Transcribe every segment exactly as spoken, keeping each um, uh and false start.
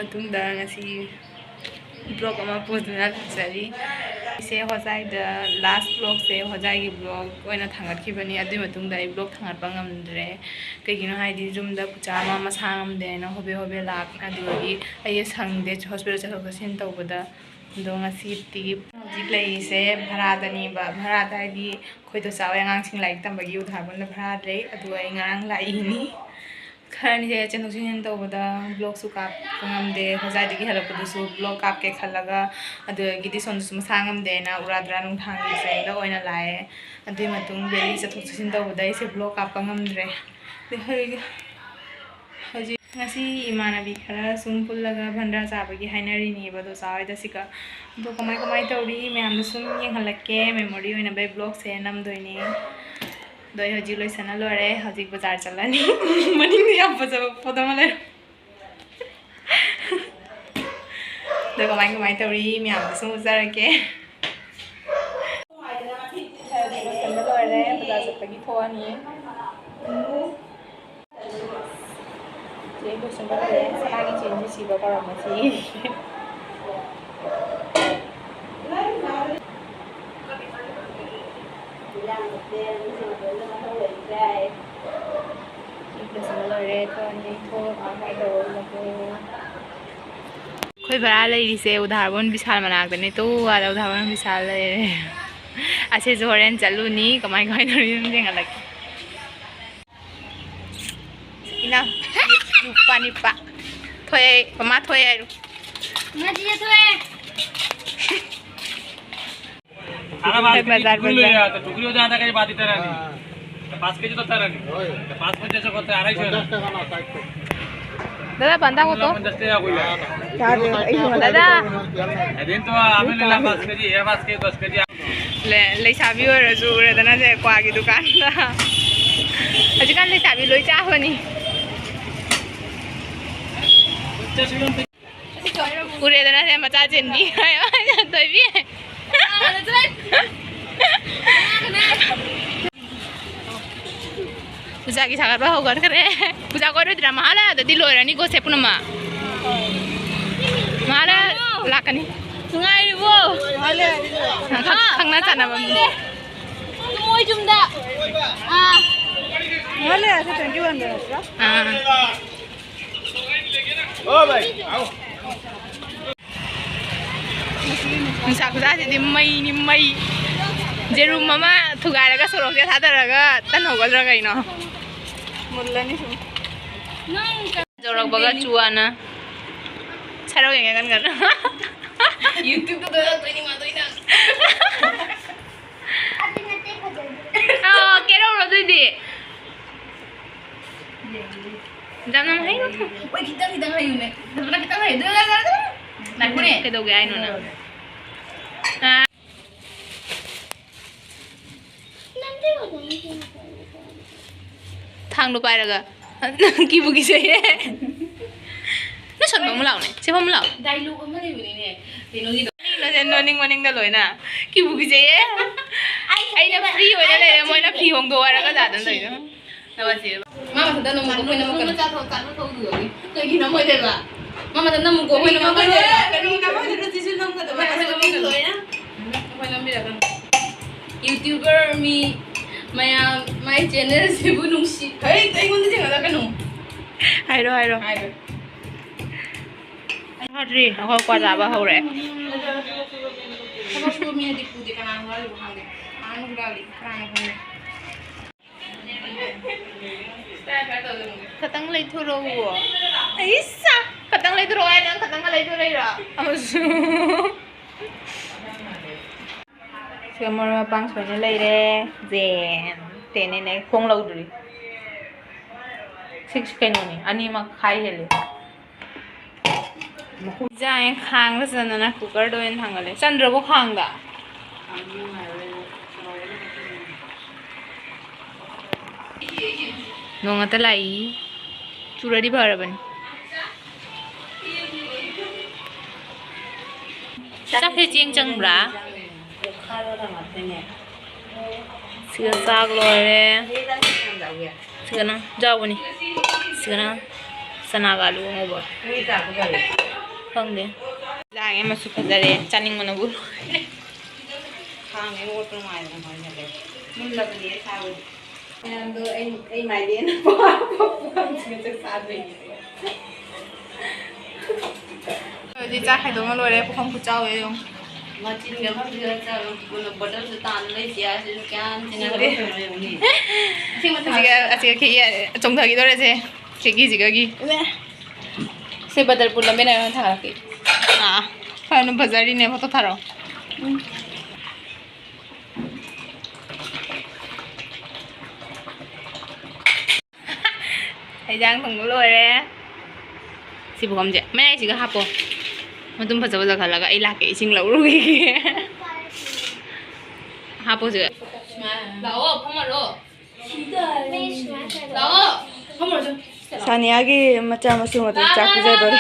ꯃꯇꯨꯡꯗ ꯉꯁꯤ vlog ꯑꯃ ꯄꯨꯗꯨꯅ ꯂꯥꯛꯆꯔꯤ꯫ ꯑꯩꯁꯦ ꯍꯣꯖꯥꯏꯗ last vlogꯁꯦ ꯍꯣꯖꯥꯏꯒꯤ vlog ꯑꯣꯏꯅ ꯊꯥꯡꯒꯠꯈꯤꯕꯅꯤ꯫ ꯑꯗꯨꯒꯤ ꯃꯇꯨꯡꯗ ꯑꯩ vlog ꯊꯥꯡꯒꯠꯄ ꯉꯝꯗ꯭ꯔꯦ꯫ ꯀꯩꯒꯤꯅꯣ ꯍꯥꯏꯗꯤ ꯌꯨꯝꯗ ꯄꯨꯆꯥ ꯑꯃ ꯃꯁꯥ ꯉꯝꯗꯦ ꯍꯥꯏꯅ ꯍꯣꯕꯦ ꯍꯣꯕꯦ ꯂꯥꯛ-, ꯑꯗꯨꯗꯨꯒꯤ ꯑꯩ ꯁꯪꯗꯦ hospital ꯆꯠꯊꯣꯛ ꯆꯠꯁꯤꯟ ꯇꯧꯕꯗ꯫ ꯑꯗꯣ ꯉꯁꯤꯗꯤ ꯍꯧꯖꯤꯛ ꯂꯩꯔꯤꯁꯦ ꯚꯔꯥꯗꯅꯦꯕ꯫ ꯚꯔꯥꯗ ꯍꯥꯏꯗꯤ ꯑꯩꯈꯣꯏꯗꯣ ꯆꯥꯎꯋꯦ, ꯑꯉꯥꯡꯁꯤꯡ ꯂꯥꯏꯔꯤꯛ ꯇꯝꯕꯒꯤ ꯎꯊꯥꯕꯣꯟꯗ ꯚꯔꯥ ꯂꯩ꯫ ꯑꯗꯨꯒ ꯑꯩ ꯉꯔꯥꯡ ꯂꯥꯛꯏꯅꯤ꯫ ꯈꯔꯅꯤꯁꯦ ꯆꯦꯟꯊꯣꯛ ꯆꯦꯟꯁꯤꯟ ꯇꯧꯕꯗ vlogꯁꯨ ꯀꯥꯞꯄ ꯉꯝꯗꯦ꯫ ꯍꯣꯖꯥꯏꯗꯒꯤ ꯍꯜꯂꯛꯄꯗꯨꯁꯨ vlog ꯀꯥꯞꯀꯦ ꯈꯜꯂꯒ, ꯑꯗꯨꯗꯒꯤꯗꯤ ꯁꯣꯝꯗꯁꯨ ꯃꯁꯥ ꯉꯝꯗꯦꯅ ꯎꯔꯥꯗ꯭ꯔꯥ ꯅꯨꯡꯊꯥꯡꯒꯤ trainꯗ ꯑꯣꯏꯅ ꯂꯥꯛꯑꯦ꯫ ꯑꯗꯨꯒꯤ ꯃꯇꯨꯡ Delhi ꯆꯠꯊꯣꯛ ꯆꯠꯁꯤꯟ ꯇꯧꯕꯗ ꯑꯩꯁꯦ vlog ꯀꯥꯞꯄ ꯉꯝꯗ꯭ꯔꯦ꯫ ꯑꯗꯩ ꯍꯧꯖꯤꯛ, ꯍꯧꯖꯤꯛ ꯉꯁꯤ ꯏꯃꯥꯟꯅꯕꯤ ꯈꯔ ꯁꯨꯝ ꯄꯨꯜꯂꯒ ꯚꯟꯗ꯭ꯔꯥ ꯆꯥꯕꯒꯤ ꯍꯥꯏꯅꯔꯤꯅꯦꯕ ꯗꯣꯆꯥ ꯍꯣꯏꯗ ꯁꯤꯒ꯫ ꯑꯗꯣ ꯀꯃꯥꯏ ꯀꯃꯥꯏ ꯇꯧꯔꯤ ꯃꯌꯥꯝꯗ ꯁꯨꯝ ꯌꯦꯡꯍꯜꯂꯛꯀꯦ, memory ꯑꯣꯏꯅꯕꯩ vlogꯁꯦ ꯅꯝꯗꯣꯏꯅꯦ꯫ ꯑꯗꯣ ꯑꯩ ꯍꯧꯖꯤꯛ ꯂꯣꯏꯁꯟꯅ ꯂꯣꯏꯔꯦ꯫ ꯍꯧꯖꯤꯛ ꯕꯖꯥꯔ ꯆꯠꯂꯅꯤ꯫ ꯃꯅꯤꯡꯗ ꯌꯥꯝ ꯐꯖꯕ ꯄꯣꯠ ꯑꯃ ꯂꯩꯔꯦ꯫ ꯑꯗꯣ ꯀꯃꯥꯏ ꯀꯃꯥꯏ ꯇꯧꯔꯤ ꯃꯌꯥꯝꯗ ꯁꯨꯝ ꯎꯠꯆꯔꯛꯀꯦ꯫ ꯂꯣꯏꯁꯟꯕ ꯂꯣꯏꯔꯦ, ꯕꯖꯥꯔ ꯆꯠꯄꯒꯤ ꯊꯣꯛꯑꯅꯤ꯫ ꯆꯦ ꯂꯣꯏꯁꯟꯕ ꯂꯣꯏꯔꯦ꯫ ꯁꯅꯥꯒꯤ ꯆꯦꯟꯁꯦ ꯁꯤꯕ ꯀꯧꯔꯝꯃꯁꯤ꯫ ꯆꯦ ꯂꯣꯏꯁꯟꯕ ꯂꯣꯏꯔꯦ꯫ ꯊꯣꯛꯑꯅꯤ꯫ ꯊꯣꯛꯑꯒ ꯀꯃꯥꯏ ꯇꯧꯔꯒꯦ? ꯑꯩꯈꯣꯏ ꯚꯔꯥ ꯂꯩꯔꯤꯁꯦ ꯎꯗꯥꯔꯕꯣꯟ ꯕꯤꯁꯥꯜ ꯃꯅꯥꯛꯇꯅꯦ꯫ ꯇꯨ ꯑꯥꯗ ꯎꯗꯥꯔꯕꯣꯟ ꯕꯤꯁꯥꯜ ꯂꯩꯔꯦ꯫ ꯑꯁꯤꯁꯨ ꯍꯣꯔꯦꯟ ꯆꯠꯂꯨꯅꯤ꯫ ꯀꯃꯥꯏ ꯀꯃꯥꯏ ꯇꯧꯔꯤꯅꯣ ꯌꯦꯡꯍꯜꯂꯛꯀꯦ꯫ ꯏꯅꯥꯎ, ꯅꯨꯄꯥ, ꯅꯨꯄꯥ꯫ ꯊꯣꯛꯑꯦ, ꯃꯃꯥ ꯊꯣꯛꯑꯦ ꯍꯥꯏꯔꯨ꯫ ꯉꯁꯤꯁꯦ ꯊꯣꯛꯑꯦ꯫ সারা বাজার, বাজার। তো টুকরিও যা থাকে, বাদ দিতে রানি। তো পাঁচ কেজি তো তারানি। তো পাঁচ পঞ্চাশ করতে আড়াইশো। দাদা, বান্ধা কত? পঞ্চাশ টাকা কইলা। দাদা। এদিন তো আমি নিলাম পাঁচ কেজি, এ পাঁচ কেজি, দশ কেজি। ꯂꯩꯁꯥꯕꯤ ꯑꯣꯏꯔꯁꯨ ꯎꯔꯦꯗꯅ ꯁꯦ, ꯀ꯭ꯋꯥꯒꯤ ꯗꯨꯀꯥꯟꯗ꯫ ꯍꯧꯖꯤꯛꯀꯥꯟ ꯂꯩꯁꯥꯕꯤ ꯂꯣꯏ ꯆꯥꯕꯅꯤ꯫ ꯎꯔꯦꯗꯅ ꯁꯦ, ꯃꯆꯥ ꯆꯦꯟꯕꯤ꯫ ꯊꯣꯏꯕꯤ꯫ ꯄꯨꯖꯥꯒꯤ ꯁꯥꯒꯠꯄ ꯍꯧꯒꯠꯈ꯭ꯔꯦ꯫ ꯄꯨꯖꯥ ꯀꯣꯏꯔꯣꯏꯗ꯭ꯔꯥ? ꯃꯍꯥꯂꯌꯥꯗꯗꯤ ꯂꯣꯏꯔꯅꯤꯀꯣ ꯁꯦ ꯄꯨꯝꯅꯃꯛ꯫ ꯂꯥꯛꯀꯅꯤ꯫ ꯅꯨꯡꯉꯥꯏꯔꯤꯕꯣ? ꯈꯪ-, ꯈꯪꯅ ꯆꯥꯟꯅꯕ ꯃꯤ꯫ ꯃꯣꯏ ꯌꯨꯝꯗ꯫ ꯑꯥ꯫ ꯉꯥꯏꯍꯥꯛ ꯂꯩꯔꯒ twenty one ꯗ ꯅꯠꯇ꯭ꯔꯣ? ꯑꯥ꯫ ꯅꯨꯡꯁꯥ ꯈꯨꯁꯥꯁꯤꯗꯤ ꯃꯩꯅꯤ, ꯃꯩ꯫ ꯌꯦꯔꯨꯝ ꯑꯃ ꯊꯨꯒꯥꯏꯔꯒ ꯁꯣꯔꯣꯛꯁꯦ ꯊꯥꯗꯔꯒ ꯇꯟ ꯍꯧꯒꯗ꯭ꯔꯥ ꯀꯩꯅꯣ? ꯃꯨꯜꯂꯅꯤ ꯁꯨꯝ꯫ ꯌꯧꯔꯛꯄꯒ ꯆꯨꯋꯥꯅ ꯁꯔꯧ ꯌꯦꯡꯉꯦ ꯀꯟ ꯀꯟꯅ꯫ YouTube ꯇ ꯊꯣꯛꯂꯛꯇꯣꯏꯅꯤ ꯃꯥꯗꯣ ꯑꯩꯅ꯫ ꯑꯥ, ꯀꯦꯔꯧꯔꯣ ꯑꯗꯨꯏꯗꯤ꯫ ꯌꯥꯝ ꯌꯥꯝ ꯍꯩꯅꯣ꯫ ꯑꯣꯏ, ꯈꯤꯇꯪ ꯈꯤꯇꯪ ꯍꯩꯌꯨꯅꯦ꯫ ꯈꯤꯇꯪ ꯍꯩꯌꯨ꯫ ꯉꯥꯏꯈꯣꯅꯦ꯫ ꯀꯩꯗꯧꯒꯦ ꯍꯥꯏꯅꯣ ꯅꯪ? ꯑꯥ꯫ ꯊꯥꯡꯗꯣ ꯄꯥꯏꯔꯒ꯫ ꯀꯤꯕꯨ ꯀꯤꯖꯩꯌꯦ꯫ ꯅꯪ ꯁꯣꯝ ꯐꯝꯃꯨ ꯂꯥꯎꯅꯦ꯫ ꯁꯤ ꯐꯝꯃꯨ ꯂꯥꯎ꯫ Dialogue ꯑꯃ ꯂꯩꯕꯅꯤꯅꯦ꯫ ꯀꯩꯅꯣꯒꯤꯗꯣ꯫ ꯅꯣꯛꯅꯤꯡ ꯃꯅꯤꯡꯗ ꯂꯣꯏꯅ꯫ ꯀꯤꯕꯨ ꯀꯤꯖꯩꯌꯦ꯫ ꯑꯩꯅ free ꯑꯣꯏꯅ ꯂꯩꯔꯦ, ꯃꯣꯏꯅ ꯐꯤ ꯍꯣꯡꯗꯣꯛꯑꯣ ꯍꯥꯏꯔꯒ ꯖꯥꯠ ꯑꯃ ꯇꯧꯔꯤꯗꯣ꯫ ꯃꯥ ꯃꯊꯟꯇ ꯅꯣꯡꯃ ꯑꯩꯈꯣꯏꯅ ꯅꯣꯡꯃ ꯆꯥꯊꯣꯛ ꯆꯥꯊꯣꯛ ꯊꯣꯛꯎꯗꯣꯏꯅꯤ꯫ ꯀꯩꯒꯤꯅꯣ ꯃꯣꯏꯗꯣꯏꯕ? ꯃꯥ ꯃꯊꯟꯇ ꯑꯃꯨꯛ ꯑꯩꯈꯣꯏꯅ ꯀꯔꯤ ꯅꯝꯃꯣꯏꯗꯣꯏꯅꯣ? ꯀꯔꯤ ꯅꯝꯃꯣꯏꯗꯣꯏꯅꯣ? ꯆꯤꯁꯨ ꯅꯝꯒꯗꯕ꯫ ꯑꯩꯈꯣꯏ ꯅꯝꯕꯤꯔꯛꯀꯅꯨ꯫ YouTuber ꯃꯤ ꯃꯌꯥꯝ, my channel ꯁꯤꯕꯨ ꯅꯨꯡꯁꯤ꯫ ꯍꯩ, ꯑꯩꯉꯣꯟꯗ ꯊꯦꯡꯅꯔꯛꯀꯅꯨ꯫ ꯍꯥꯏꯔꯣ, ꯍꯥꯏꯔꯣ꯫ ꯍꯥꯏꯔꯣ꯫ ꯍꯥꯠꯇ꯭ꯔꯤ, ꯑꯩꯈꯣꯏ ꯀ꯭ꯋꯥ ꯆꯥꯕ ꯍꯧꯔꯦ꯫ ꯊꯕꯛ ꯁꯨꯕ ꯃꯤꯅꯗꯤ ꯄꯨꯗꯦ, ꯀꯅꯥꯅ ꯍꯨꯔꯥꯜꯂꯤꯕ ꯈꯪꯗꯦ꯫ ꯀꯅꯥꯅ ꯍꯨꯔꯥꯜꯂꯤ? ꯀꯅꯥꯅ ꯈꯪꯗꯦ? ꯈꯇꯪ ꯂꯩꯊꯣꯔꯛꯎ꯫ ꯑꯩꯁ! ꯈꯇꯪ ꯂꯩꯊꯣꯔꯛꯑꯣ ꯍꯥꯏ, ꯅꯪ ꯈꯇꯪꯒ ꯂꯩꯊꯣꯔꯛꯏꯔꯣ? ꯑꯃꯁꯨ꯫ ꯁꯤꯒ ꯃꯔꯣꯏ ꯃꯄꯥꯡ ꯁꯣꯏꯅ ꯂꯩꯔꯦ꯫ ꯖꯦꯟ꯫ ꯇꯦꯅꯦꯅꯦ꯫ ꯈꯣꯡ ꯂꯧꯗ꯭ꯔꯤ꯫ ꯁꯤꯛꯁ ꯀꯩꯅꯣꯅꯤ꯫ ꯑꯅꯤ ꯃꯈꯥꯏ ꯍꯦꯜꯂꯦ꯫ ꯏꯟꯖꯥꯡꯁꯦ ꯈꯥꯡꯗ ꯆꯟꯗꯅ cooker ꯗ ꯑꯣꯏꯅ ꯊꯥꯡꯒꯠꯂꯦ꯫ ꯆꯟꯗ꯭ꯔꯕꯣ ꯈꯥꯡꯗ? ꯅꯣꯡ ꯉꯥꯛꯇ ꯂꯥꯛꯏ꯫ ꯆꯨꯔꯗꯤ ꯐꯔꯕꯅꯤ꯫ ꯆꯥꯛꯁꯦ ꯆꯦꯡ ꯆꯪꯕ꯭ꯔꯥ? ꯁꯤꯒ ꯆꯥꯛ ꯂꯣꯏꯔꯦ꯫ ꯁꯤꯒꯅ ꯌꯥꯎꯕꯅꯤ꯫ ꯁꯤꯒꯅ ꯆꯅꯥꯒ ꯑꯂꯨ ꯑꯉꯧꯕ꯫ ꯈꯪꯗꯦ꯫ ꯏꯟꯖꯥꯡ ꯑꯃꯁꯨ ꯐꯖꯔꯦ, ꯆꯥꯅꯤꯡꯕꯅꯕꯨ ꯂꯣꯏꯔꯦ꯫ ꯈꯥꯡꯉꯦ ꯑꯣꯠꯄ ꯅꯨꯡꯉꯥꯏꯕ ꯀꯃꯥꯏꯅ ꯇꯧꯋꯦ? ꯃꯨꯜꯂꯕꯅꯦ ꯁꯥꯕꯗꯤ꯫ ꯃꯌꯥꯝꯗꯣ ꯑꯩ, ꯑꯩ ꯃꯥꯏꯔꯦꯟ ꯄꯨꯈꯝꯁꯤꯒ ꯆꯥꯛ ꯆꯥꯗꯣꯏꯅꯦ꯫ ꯍꯧꯖꯤꯛ ꯆꯥꯛ ꯈꯥꯏꯗꯣꯛꯅ ꯂꯣꯏꯔꯦ, ꯄꯨꯈꯝ ꯈꯨꯆꯥꯎ ꯌꯦꯡꯉꯨ꯫ ꯃꯆꯤꯟꯒ ꯐꯝꯖꯤꯜꯂ ꯆꯥꯕ, ꯕꯣꯇꯜꯁꯨ ꯇꯥꯅ ꯂꯩꯇꯦ, ꯑꯁꯤꯁꯨ ꯀꯌꯥꯝ ꯊꯤꯅ ꯂꯩ꯫ ꯑꯁꯤꯒ, ꯑꯁꯤꯒ ꯈꯦꯒꯤ ꯆꯣꯡꯊꯈꯤꯗꯣꯔꯦꯁꯦ, ꯈꯦꯒꯤꯁꯤꯒꯒꯤ꯫ ꯁꯤ ꯕꯇꯔ ꯄꯨꯜ ꯑꯃ ꯂꯩꯔ ꯊꯥꯔꯛꯀꯦ꯫ ꯑꯥ, ꯐꯅ ꯐꯖꯔꯤꯅꯦ, ꯐꯣꯇꯣ ꯊꯥꯔꯛꯑꯣ꯫ ꯎꯝ꯫ ꯍꯩꯖꯥꯡ ꯊꯣꯡꯕ ꯂꯣꯏꯔꯦ꯫ ꯁꯤ ꯄꯨꯈꯝꯁꯦ ꯃꯌꯥꯏꯁꯤꯒ ꯍꯥꯞꯄꯣ꯫ ꯃꯇꯨꯝ ꯐꯖ ꯐꯖ ꯈꯜꯂꯒ ꯑꯩ ꯂꯥꯛꯀꯦ ꯏꯁꯤꯡ ꯂꯧꯔꯨꯈꯤꯒꯦ꯫ ꯍꯥꯞꯄꯣ ꯁꯤꯒ꯫ ꯂꯥꯛꯑꯣ, ꯐꯝꯃꯔꯣ꯫ ꯂꯥꯛꯑꯣ, ꯐꯝꯃꯔꯣ ꯆꯪ-, ꯁꯥꯅꯤꯌꯥꯒꯤ ꯃꯆꯥ ꯃꯁꯨ ꯃꯇꯨ ꯆꯥꯛ ꯄꯤꯖꯗꯣꯔꯦ꯫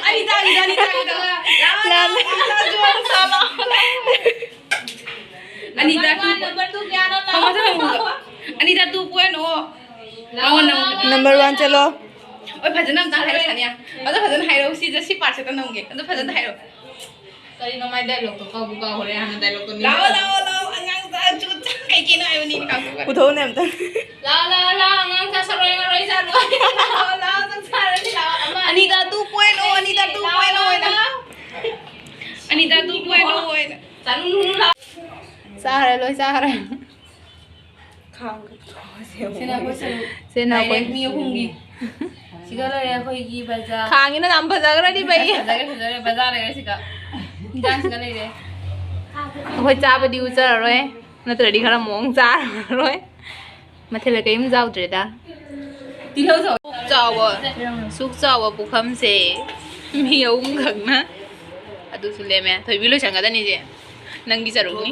ꯑꯅꯤꯇꯥꯒꯤꯗꯣ, ꯑꯅꯤꯇꯥꯒꯤꯗꯣ꯫ ꯂꯥꯛꯑꯣ, ꯂꯥꯛꯑꯣ, ꯂꯥꯛꯑꯣ, ꯂꯥꯛꯑꯣ, ꯂꯥꯛꯑꯣ꯫ Anita two point. Number two ꯀꯌꯥꯅꯣ? ꯐꯝꯃꯣ, ꯐꯝꯃꯣ, ꯐꯝꯃꯣ꯫ ꯑꯅꯤꯇꯥ ꯇꯨ ꯄꯣꯏꯟ ꯑꯣ꯫ ꯂꯥꯛꯑꯣ, ꯅꯪ ꯂꯥꯛꯑꯣ, ꯅꯝꯕꯔ ꯋꯥꯟ ꯆꯠꯂꯣ꯫ ꯍꯣꯏ, ꯐꯖꯅ ꯑꯝꯇ ꯍꯥꯏꯔꯛꯑꯣ, ꯁꯥꯅꯤꯌꯥ꯫ ꯑꯗꯣ ꯐꯖꯅ ꯍꯥꯏꯔꯛꯑꯣ, ꯁꯤꯗ ꯁꯤ ꯄꯥꯔꯠꯁꯤꯗ ꯅꯝꯒꯦ꯫ ꯑꯗꯣ ꯐꯖꯅ ꯍꯥꯏꯔꯛꯑꯣ꯫ ꯀꯔꯤꯅꯣ ꯃꯥꯏ ꯗꯥꯏꯂꯣꯛꯇꯣ ꯀꯥꯎꯕꯨ ꯀꯥꯎꯈ꯭ꯔꯦ, ꯍꯥꯟꯅ ꯗꯥꯏꯂꯣꯛꯇꯣ ꯂꯥꯛꯑꯣ, ꯅꯤꯡꯁꯤꯡꯉꯣ꯫ ꯂꯥꯛꯑꯣ, ꯂꯥꯛꯑꯣ, ꯑꯉꯥꯡ ꯆꯥ ꯆꯨ ꯆꯥ ꯀꯩ ꯀꯩꯅꯣ ꯍꯥꯏꯕꯅꯤ, ꯀꯥꯎꯊꯣꯛꯈ꯭ꯔꯦ꯫ ꯄꯨꯊꯣꯛꯎꯅꯦ ꯑꯝꯇ꯫ ꯂꯥꯛꯑꯣ, ꯂꯥꯛꯑꯣ, ꯂꯥꯛꯑꯣ, ꯑꯉꯥꯡ ꯆꯥ ꯁꯔꯣꯏ ꯉꯔꯣꯏ ꯆꯥꯔꯣꯏ꯫ ꯂꯥꯛꯑꯣ, ꯂꯥꯛꯑꯣ, ꯆꯥꯛ ꯆꯥꯔꯁꯤ ꯂꯥꯛꯑꯣ, ꯑꯃ ꯑꯅꯤ꯫ ꯑꯅꯤꯇꯥ ꯇꯨ ꯄꯣꯏꯟ ꯑꯣ, ꯑꯅꯤꯇꯥ ꯇꯨ ꯄꯣꯏꯟ ꯑꯣ ꯂꯥꯛꯑꯣ, ꯑꯣꯏꯅ꯫ ꯂꯥꯛꯑꯣ꯫ ꯑꯅꯤꯇꯥ ꯇꯨ ꯄꯣꯏꯟ ꯑꯣ ꯑꯣꯏꯅ꯫ ꯆꯥꯅꯨ, ꯅꯨ, ꯅꯨ, ꯂꯥꯛꯑꯣ꯫ ꯆꯥꯈ꯭ꯔꯦ, ꯂꯣꯏ ꯆꯥꯈ꯭ꯔꯦ꯫ ꯈꯥꯡꯒ ꯊꯣꯡꯉꯁꯦ ꯑꯃꯨꯛ꯫ ꯁꯤꯅ ꯑꯩꯈꯣꯏ ꯁꯔꯨꯛ꯫ ꯁꯤꯅ ꯑꯩꯈꯣꯏ꯫ ꯗꯥꯏꯔꯦꯛ ꯃꯤ ꯑꯍꯨꯝꯒꯤ꯫ ꯁꯤꯒ ꯂꯩꯔꯦ ꯑꯩꯈꯣꯏꯒꯤ ꯕꯖꯥꯔ꯫ ꯈꯥꯡꯒꯤꯅ ꯌꯥꯝ ꯐꯖꯈ꯭ꯔꯗꯤ ꯐꯩꯌꯦ꯫ ꯐꯖꯈ꯭ꯔꯦ, ꯐꯖꯈ꯭ꯔꯦ꯫ ꯕꯖꯥꯔ ꯂꯩꯔꯦ ꯁꯤꯒ꯫ ꯏꯟꯖꯥꯡ ꯁꯤꯒ ꯂꯩꯔꯦ꯫ ꯑꯩꯈꯣꯏ ꯆꯥꯕꯗꯤ ꯎꯠꯆꯔꯔꯣꯏ꯫ ꯅꯠꯇ꯭ꯔꯗꯤ ꯈꯔ ꯃꯑꯣꯡ ꯆꯥꯔꯔꯣꯏ꯫ ꯃꯊꯦꯜ ꯀꯔꯤꯝ ꯌꯥꯎꯗ꯭ꯔꯦꯗ꯫ ꯇꯤꯜꯍꯧ ꯁꯧ-, ꯁꯨꯛ ꯆꯥꯎꯕ, ꯁꯨꯛ ꯆꯥꯎꯕ ꯄꯨꯈꯝꯁꯦ ꯃꯤ ꯑꯍꯨꯝꯈꯛꯅ꯫ ꯑꯗꯨꯁꯨ ꯂꯦꯝꯃꯦ꯫ ꯊꯣꯏꯕꯤ ꯂꯣꯏꯁꯟꯒꯗꯅꯤꯁꯦ꯫ ꯅꯪꯒꯤ ꯁꯔꯨꯛꯅꯤ꯫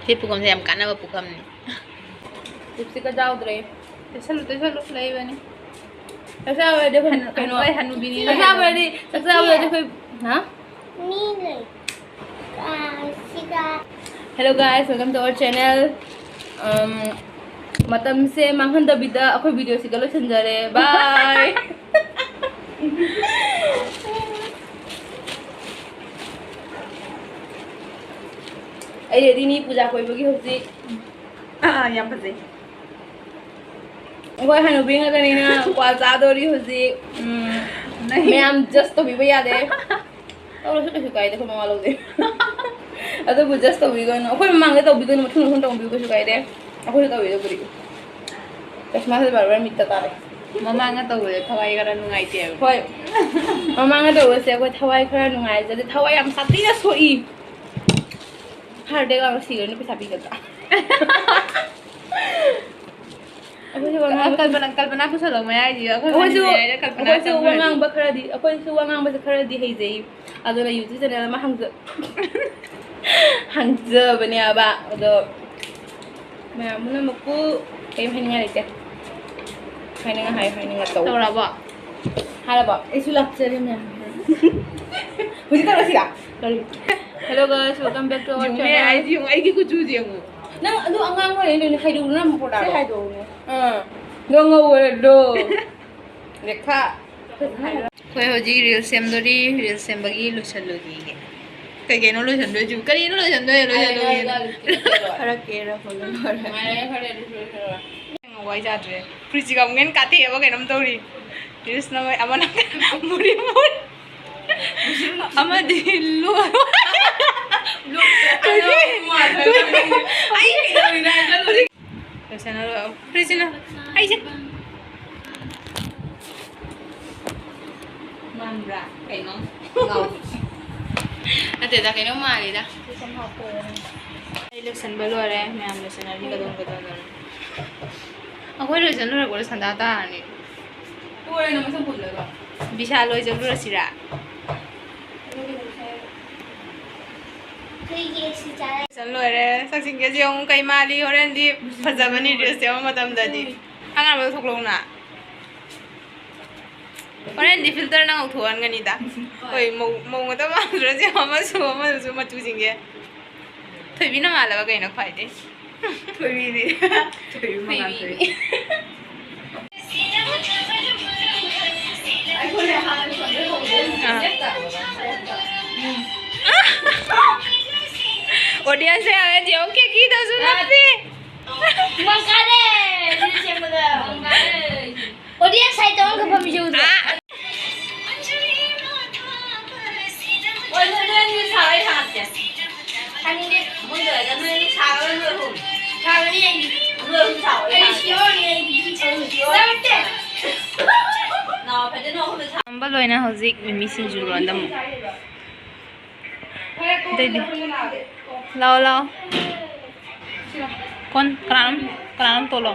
ꯁꯤ ꯄꯨꯈꯝꯁꯦ ꯌꯥꯝ ꯀꯥꯟꯅꯕ ꯄꯨꯈꯝꯅꯤ꯫ ꯂꯤꯞꯁꯇꯤꯛꯀ ꯌꯥꯎꯗ꯭ꯔꯦ꯫ ꯇꯩꯁꯜꯂꯨ, ꯇꯩꯁꯜꯂꯨ, ꯂꯩꯕꯅꯤ꯫ ꯆꯥꯛ ꯆꯥꯕꯗꯤ ꯑꯩꯈꯣꯏ ꯍꯅꯨ-, ꯀꯩꯅꯣ, ꯍꯅꯨꯕꯤꯅꯤꯅ ꯆꯥꯛ ꯆꯥꯕꯗꯤ, ꯆꯥꯛ ꯆꯥꯕꯗꯤ ꯑꯩꯈꯣꯏ, ꯍꯥ? ꯃꯤ ꯂꯩ꯫ ꯑꯥ, ꯁꯤꯗ꯫ Hello guys, welcome to our channel. Um, ꯃꯇꯝꯁꯦ ꯃꯥꯡꯍꯟꯗꯕꯤꯗ ꯑꯩꯈꯣꯏ ꯚꯤꯗꯤꯑꯣꯁꯤꯒ ꯂꯣꯏꯁꯤꯟꯖꯔꯦ꯫ ꯕꯥꯏ꯫ ꯑꯩ ꯔꯦꯗꯤꯅꯤ ꯄꯨꯖꯥ ꯀꯣꯏꯕꯒꯤ ꯍꯧꯖꯤꯛ꯫ ꯑꯥ, ꯌꯥꯝ ꯐꯖꯩ꯫ ꯑꯩꯈꯣꯏ ꯍꯅꯨꯕꯤ ꯉꯥꯛꯇꯅꯤꯅ ꯀ꯭ꯋꯥ ꯆꯥꯗꯣꯔꯤ ꯍꯧꯖꯤꯛ꯫ ꯎꯝ, ꯅꯪ ꯃꯌꯥꯝ ꯖꯁ ꯇꯧꯕꯤꯕ ꯌꯥꯗꯦ꯫ ꯇꯧꯔꯁꯨ ꯀꯩꯁꯨ ꯀꯥꯏꯗꯦ, ꯑꯩꯈꯣꯏ ꯃꯋꯥ ꯂꯧꯗꯦ꯫ ꯑꯗꯨꯕꯨ ꯖꯁ ꯇꯧꯕꯤꯒꯅꯨ, ꯑꯩꯈꯣꯏ ꯃꯃꯥꯡꯗ ꯇꯧꯕꯤꯒꯅꯨ, ꯃꯊꯪ ꯃꯊꯪ ꯇꯧꯕꯤꯌꯨ, ꯀꯩꯁꯨ ꯀꯥꯏꯗꯦ꯫ ꯑꯩꯈꯣꯏꯁꯨ ꯇꯧꯋꯦ ꯑꯗꯨꯕꯨꯗꯤ꯫ ꯀꯁꯃꯥꯁ ꯕꯥꯔꯕꯔ ꯃꯤꯠꯇ ꯇꯥꯔꯦ꯫ ꯃꯃꯥꯡꯗ ꯇꯧꯕꯗ ꯊꯋꯥꯏ ꯈꯔ ꯅꯨꯡꯉꯥꯏꯇꯦꯕ꯫ ꯍꯣꯏ꯫ ꯃꯃꯥꯡꯗ ꯇꯧꯕꯁꯦ ꯑꯩꯈꯣꯏ ꯊꯋꯥꯏ ꯈꯔ ꯅꯨꯡꯉꯥꯏꯖꯗꯦ, ꯊꯋꯥꯏ ꯌꯥꯝ ꯁꯥꯊꯤꯅ ꯁꯣꯛꯏ꯫ ꯍꯥꯔꯠ ꯑꯦꯇꯦꯛ ꯂꯥꯛꯑꯒ ꯁꯤꯈ꯭ꯔꯅꯤ, ꯄꯩꯁꯥ ꯄꯤꯒꯗ꯭ꯔꯥ? ꯑꯩꯈꯣꯏꯁꯨ ꯋꯥ ꯉꯥꯡꯕ ꯀꯜꯄꯅꯥ, ꯀꯜꯄꯅꯥ ꯄꯨꯁꯜꯂꯣ ꯃꯌꯥꯏꯁꯤꯗ꯫ ꯑꯩꯈꯣꯏ ꯑꯩꯈꯣꯏꯁꯨ, ꯃꯅꯤꯄꯨꯔ ꯃꯌꯥꯏꯗ ꯀꯜꯄꯅꯥ ꯑꯩꯈꯣꯏꯁꯨ ꯋꯥ ꯆꯪꯈ꯭ꯔꯗꯤ꯫ ꯉꯥꯡꯕ ꯈꯔꯗꯤ, ꯑꯩꯈꯣꯏꯁꯨ ꯋꯥ ꯉꯥꯡꯕꯁꯦ ꯈꯔꯗꯤ ꯍꯩꯖꯩ꯫ ꯑꯗꯨꯅ YouTube ꯆꯦꯅꯦꯜ ꯑꯃ ꯍꯥꯡꯖ-, ꯍꯥꯡꯖꯕꯅꯦꯕ꯫ ꯑꯗꯣ ꯃꯌꯥꯝ ꯄꯨꯝꯅꯃꯛꯄꯨ ꯀꯔꯤꯝ ꯍꯥꯏꯅꯤꯡꯉꯥꯏ ꯂꯩꯇꯦ꯫ ꯍꯥꯏꯅꯤꯡꯉ ꯍꯥꯏ, ꯍꯥꯏꯅꯤꯡꯉ ꯇꯧ꯫ ꯇꯧꯔꯕꯣ? ꯍꯥꯏꯔꯕꯣ? ꯑꯩꯁꯨ ꯂꯥꯛꯆꯔꯦ ꯃꯌꯥꯝ꯫ ꯍꯧꯖꯤꯛ ꯇꯧꯔꯁꯤꯔꯥ? ꯀꯔꯤ? Hello guys, welcome back to our ꯌꯦꯡꯉꯨꯅꯦ, channel꯫ ꯑꯩꯁꯦ ꯌꯦꯡꯉꯨ, ꯑꯩꯒꯤ ꯀꯨꯆꯨꯁꯦ ꯌꯦꯡꯉꯨ꯫ ꯅꯪ ꯑꯗꯨ ꯑꯉꯥꯡ ꯑꯣꯏꯔꯤꯉꯩꯗ ꯍꯥꯏꯗꯣꯛꯎ, ꯅꯪ ꯄꯣꯔꯗꯥꯗꯣ꯫ ꯁꯤ ꯍꯥꯏꯗꯣꯛꯎꯅꯦ꯫ ꯑꯥ꯫ ꯅꯪ ꯉꯧꯕ ꯅꯠꯇ꯭ꯔꯣ? ꯔꯦꯈꯥ꯫ ꯑꯩꯈꯣꯏ ꯍꯧꯖꯤꯛ ꯔꯤꯜꯁ ꯁꯦꯝꯗꯣꯔꯤ, ꯔꯤꯜꯁ ꯁꯦꯝꯕꯒꯤ ꯂꯣꯏꯁꯜꯂꯨꯈꯤꯒꯦ꯫ ꯀꯩ ꯀꯩꯅꯣ ꯂꯣꯏꯁꯟꯗꯣꯏꯁꯤꯕꯨ? ꯀꯔꯤꯅꯣ ꯂꯣꯏꯁꯟꯗꯣꯏ? ꯂꯣꯏꯁꯜꯂꯨꯈꯤꯒꯦ꯫ ꯈꯔ ꯀꯦꯔ ꯈꯣꯠꯂ ꯂꯣꯏꯔꯦ꯫ ꯉꯥꯏꯔꯦ, ꯈꯔ ꯑꯗꯨꯝ ꯂꯣꯏꯁꯜꯂꯣ꯫ ꯋꯥꯏ ꯆꯥꯗ꯭ꯔꯦ꯫ ꯐꯨꯔꯤꯠꯁꯤꯒ ꯑꯃꯨꯛ ꯍꯦꯟꯅ ꯀꯥꯊꯦꯛꯑꯕ ꯀꯩꯅꯣꯝ ꯇꯧꯔꯤ꯫ ꯔꯤꯜꯁ ꯅꯝꯕ ꯑꯃꯅ ꯃꯨꯔꯤ ꯃꯨꯔꯤ꯫ ꯑꯃꯗꯤ ꯂꯣꯏ꯫ ꯑꯩ ꯀꯩꯗꯧꯔꯤꯅꯣ ꯍꯥꯏꯕ ꯍꯧꯖꯤꯛ꯫ ꯂꯣꯏꯁꯟꯅꯔꯣ꯫ ꯐꯨꯔꯤꯠꯁꯤꯅ ꯑꯩꯁꯦ ꯃꯥꯟꯕ꯭ꯔꯥ? ꯀꯩꯅꯣ? ꯉꯥꯎ-, ꯅꯠꯇꯦꯗ, ꯀꯩꯅꯣꯝ ꯃꯥꯜꯂꯤꯗ꯫ ꯑꯩ ꯂꯣꯏꯁꯟꯕ ꯂꯣꯏꯔꯦ꯫ ꯃꯌꯥꯝ ꯂꯣꯏꯁꯟꯅꯔꯤ ꯀꯗꯣꯝ ꯀꯗꯣꯝꯗꯅꯣ꯫ ꯑꯩꯈꯣꯏ ꯂꯣꯏꯁꯟ ꯂꯣꯏꯔꯛꯄꯗ ꯁꯟꯗꯥ ꯇꯥꯔꯅꯤ꯫ ꯇꯣꯛꯑꯦ ꯅꯪ ꯃꯁꯝ ꯄꯨꯜꯂꯒ꯫ ꯕꯤꯁꯥꯜ ꯍꯣꯏ ꯆꯠꯂꯨꯔꯁꯤꯔꯥ? ꯆꯠ ꯂꯣꯏꯔꯦ꯫ ꯁꯛꯆꯤꯡꯒꯁꯦ ꯌꯦꯡꯉꯨ ꯀꯩ ꯃꯥꯜꯂꯤ꯫ ꯍꯣꯔꯦꯟꯗꯤ ꯐꯖꯕꯅꯤ ꯗ꯭ꯔꯦꯁ ꯁꯦꯠꯄ ꯃꯇꯝꯗꯗꯤ꯫ ꯑꯉꯥꯡꯕꯗ ꯊꯣꯛꯂꯛꯎꯅ꯫ ꯍꯣꯔꯦꯟꯗꯤ ꯐꯤꯜꯇꯔꯅ ꯉꯧꯊꯣꯛꯍꯟꯒꯅꯤꯗ꯫ ꯍꯣꯏ, ꯃꯧ, ꯃꯧ ꯉꯥꯛꯇ ꯃꯥꯟꯗ꯭ꯔꯁꯦ ꯑꯃꯁꯨ ꯑꯃꯁꯨ ꯃꯆꯨꯁꯤꯡꯁꯦ꯫ ꯊꯣꯏꯕꯤꯅ ꯃꯥꯜꯂꯕ ꯀꯩꯅꯣ ꯈ꯭ꯋꯥꯏꯗꯩ? ꯊꯣꯏꯕꯤꯗꯤ꯫ ꯊꯣꯏꯕꯤ ꯃꯉꯥꯜ ꯊꯣꯏꯕꯤ꯫ ꯊꯣꯏꯕꯤ꯫ ꯑꯩꯈꯣꯏꯅ ꯍꯥꯟꯅ ꯁꯣꯟꯗ ꯍꯧꯕꯗ ꯑꯥ꯫ ꯎꯝ꯫ Audience ꯁꯦ ꯌꯥꯝꯅ ꯌꯦꯡꯉꯨ, ꯀꯦꯀꯤꯗꯁꯨ ꯅꯞꯄꯤ꯫ ꯃꯪ ꯀꯥꯔꯦ! ꯁꯤ ꯁꯦꯝꯕꯗ꯫ ꯃꯪ ꯀꯥꯔꯦ! Audience ꯁꯥꯏꯠꯇ ꯑꯃꯒ ꯐꯝꯃꯤꯁꯦ ꯎꯗ꯭ꯔꯣ? ꯑꯥ꯫ ꯍꯣꯏ, ꯅꯣꯏ, ꯅꯣꯏ ꯑꯅꯤ ꯁꯥꯔꯣ, ꯑꯩ ꯁꯥꯔꯛꯀꯦ꯫ ꯁꯥꯅꯤꯡꯗꯦ꯫ ꯃꯣꯏ ꯂꯣꯏꯔꯒ ꯅꯣꯏ ꯑꯅꯤ ꯁꯥꯔꯣ, ꯅꯣꯏ ꯑꯍꯨꯝ꯫ ꯁꯥꯒꯅꯤ ꯑꯩꯗꯤ꯫ ꯅꯣꯏ ꯑꯍꯨꯝ ꯁꯥꯔꯣ, ꯑꯩ ꯑꯩ ꯁꯥꯔꯛꯀꯦ꯫ ꯁꯤꯌꯣꯔꯅꯤ, ꯑꯩꯗꯤ꯫ ꯑꯩ ꯁꯤꯌꯣꯔ꯫ ꯅꯥꯎ ꯐꯖꯅ ꯑꯍꯨꯝꯗ ꯁꯥ- ꯇꯝꯕ ꯂꯣꯏꯅ ꯍꯧꯖꯤꯛ ꯃꯤꯃꯤ ꯁꯤꯡꯖꯨ ꯂꯣꯟꯗ ꯑꯃꯨꯛ꯫ ꯑꯇꯩꯗꯤ? ꯂꯥꯛꯑꯣ, ꯂꯥꯛꯑꯣ꯫ ꯀꯣꯟ, ꯀꯅꯥꯅꯣꯝ, ꯀꯅꯥꯅꯣꯝ ꯇꯣꯜꯂꯣ꯫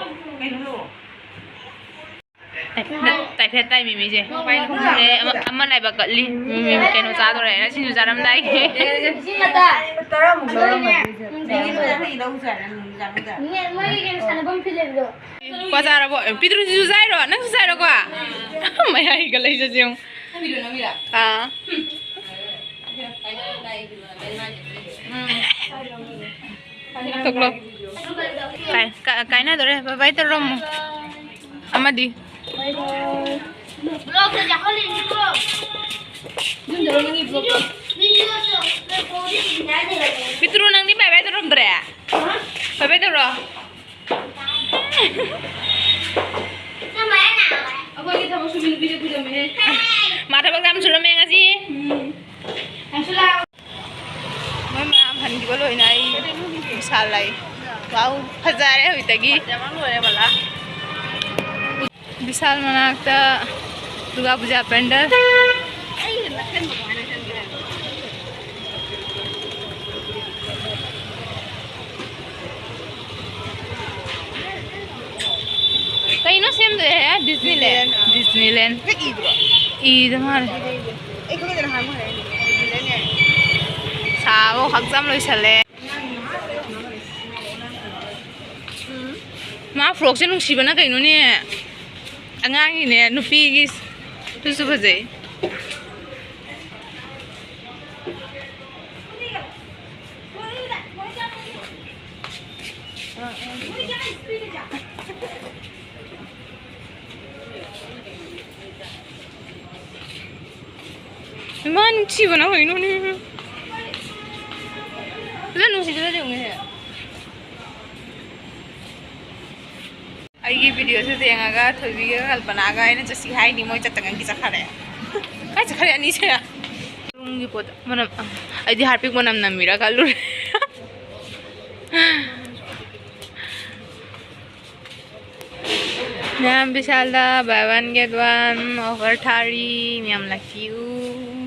ꯇꯥꯏꯐꯦꯠ ꯇꯥꯏ ꯃꯤꯃꯤꯁꯦ꯫ ꯑꯦ, ꯑꯃ, ꯑꯃ ꯂꯥꯏꯕꯛ ꯀꯠꯂꯤ꯫ ꯎꯝ, ꯀꯩꯅꯣ ꯆꯥꯗꯣꯔꯦ꯫ ꯁꯤꯡꯖꯨ ꯆꯥꯔꯝꯗꯥꯏꯒꯤ꯫ ꯇꯔꯥꯃꯨꯛ ꯂꯧꯔꯝꯃꯗꯤ꯫ ꯀ꯭ꯋꯥ ꯆꯥꯔꯕꯣ? ꯑꯦ, ꯄꯤꯇ꯭ꯔꯨ ꯁꯤꯡꯖꯨ ꯆꯥꯏꯔꯣ? ꯅꯪꯁꯨ ꯆꯥꯏꯔꯣ ꯀ꯭ꯋꯥ? ꯃꯌꯥꯏꯒ ꯂꯩꯖꯁꯦ ꯌꯦꯡꯉꯨ꯫ ꯑꯥ꯫ ꯊꯣꯛꯂꯣ꯫ ꯀꯥꯏ-, ꯀꯥ-, ꯀꯥꯏꯅꯗꯣꯔꯦ꯫ Bye bye ꯇꯧꯔꯝꯃꯣ꯫ ꯑꯃꯗꯤ? ꯄꯤꯇ꯭ꯔꯨ, ꯅꯪꯗꯤ bye bye ꯇꯧꯔꯝꯗ꯭ꯔꯦ? Bye bye ꯇꯧꯔꯣ꯫ ꯑꯩꯈꯣꯏꯒꯤ ꯊꯕꯛ ꯁꯨꯕꯤ ꯅꯨꯄꯤꯗ ꯄꯨꯖꯝꯃꯦꯍꯦ꯫ ꯃꯥ ꯊꯕꯛ ꯌꯥꯝ ꯁꯨꯔꯝꯃꯦ ꯉꯁꯤ꯫ ꯎꯝ꯫ ꯅꯪꯁꯨ ꯂꯥꯛꯑꯣ꯫ ꯃꯣꯏ ꯃꯌꯥꯝ ꯍꯟꯈꯤꯕ ꯂꯣꯏꯅ ꯑꯩ ꯕꯤꯁꯥꯜ ꯂꯥꯛꯏ꯫ Wow, ꯐꯖꯔꯦ ꯍꯧꯖꯤꯛꯇꯒꯤ꯫ ꯐꯖꯕ ꯂꯣꯏꯔꯦ ꯕꯂꯥ꯫ ꯕꯤꯁꯥꯜ ꯃꯅꯥꯛꯇ ꯗꯨꯔꯒꯥ ꯄꯨꯖꯥ ꯄꯦꯟꯗꯜ꯫ ꯑꯩꯅ ꯅꯛꯁꯟꯕ ꯀꯃꯥꯏꯅ ꯈꯪꯒꯦ ꯍꯥꯏꯕ? ꯀꯩꯅꯣ ꯁꯦꯝꯗꯣꯏꯁꯦ? ꯗꯤꯁꯅꯤꯂꯦꯟ? ꯗꯤꯁꯅꯤꯂꯦꯟ꯫ ꯍꯦꯛ ꯏꯗ꯭ꯔꯣ? ꯏꯗ ꯃꯥꯜꯂꯦ꯫ ꯑꯩ ꯈꯪꯗꯦ, ꯅꯍꯥꯟ ꯃꯣꯏ ꯍꯥꯏꯔꯛꯏꯅꯦ꯫ ꯗꯤꯁꯅꯤꯂꯦꯟ ꯌꯥꯏ꯫ ꯁꯥꯕ ꯈꯛꯇ ꯂꯣꯏꯁꯜꯂꯦ꯫ ꯃꯥ frock ꯁꯦ ꯅꯨꯡꯁꯤꯕꯅ ꯀꯩꯅꯣꯅꯦ꯫ ꯑꯉꯥꯡꯒꯤꯅꯦ, ꯅꯨꯄꯤꯒꯤ꯫ ꯑꯗꯨꯁꯨ ꯐꯖꯩ꯫ ꯏꯃꯥ, ꯅꯨꯡꯁꯤꯕꯅ ꯀꯩꯅꯣꯅꯦ꯫ ꯐꯖꯅ ꯅꯨꯡꯁꯤꯗꯅ ꯌꯦꯡꯉꯨꯅꯦ꯫ ꯑꯩꯒꯤ ꯚꯤꯗꯤꯑꯣꯁꯦ ꯌꯦꯡꯉꯒ ꯊꯣꯏꯕꯤꯒ ꯀꯜꯄꯅꯥꯒ ꯑꯩꯅ ꯆꯠꯁꯤ ꯍꯥꯏꯅꯤ, ꯃꯣꯏ ꯆꯠꯇꯉꯩꯒꯤ ꯆꯠꯈ꯭ꯔꯦ꯫ ꯀꯥꯏ ꯆꯠꯈ꯭ꯔꯦ ꯑꯅꯤꯁꯦ? ꯔꯨꯝꯒꯤ ꯄꯣꯠꯇ ꯃꯅꯝ, ꯑꯩꯗꯤ ꯍꯥꯔꯄꯤꯛ ꯃꯅꯝ ꯅꯝꯃꯤꯔꯥ ꯈꯜꯂꯨꯔꯦ꯫ ꯃꯌꯥꯝ ꯕꯤꯁꯥꯜꯗ buy one get one offer ꯊꯥꯔꯤ, ꯃꯌꯥꯝ ꯂꯥꯛꯄꯤꯌꯨ꯫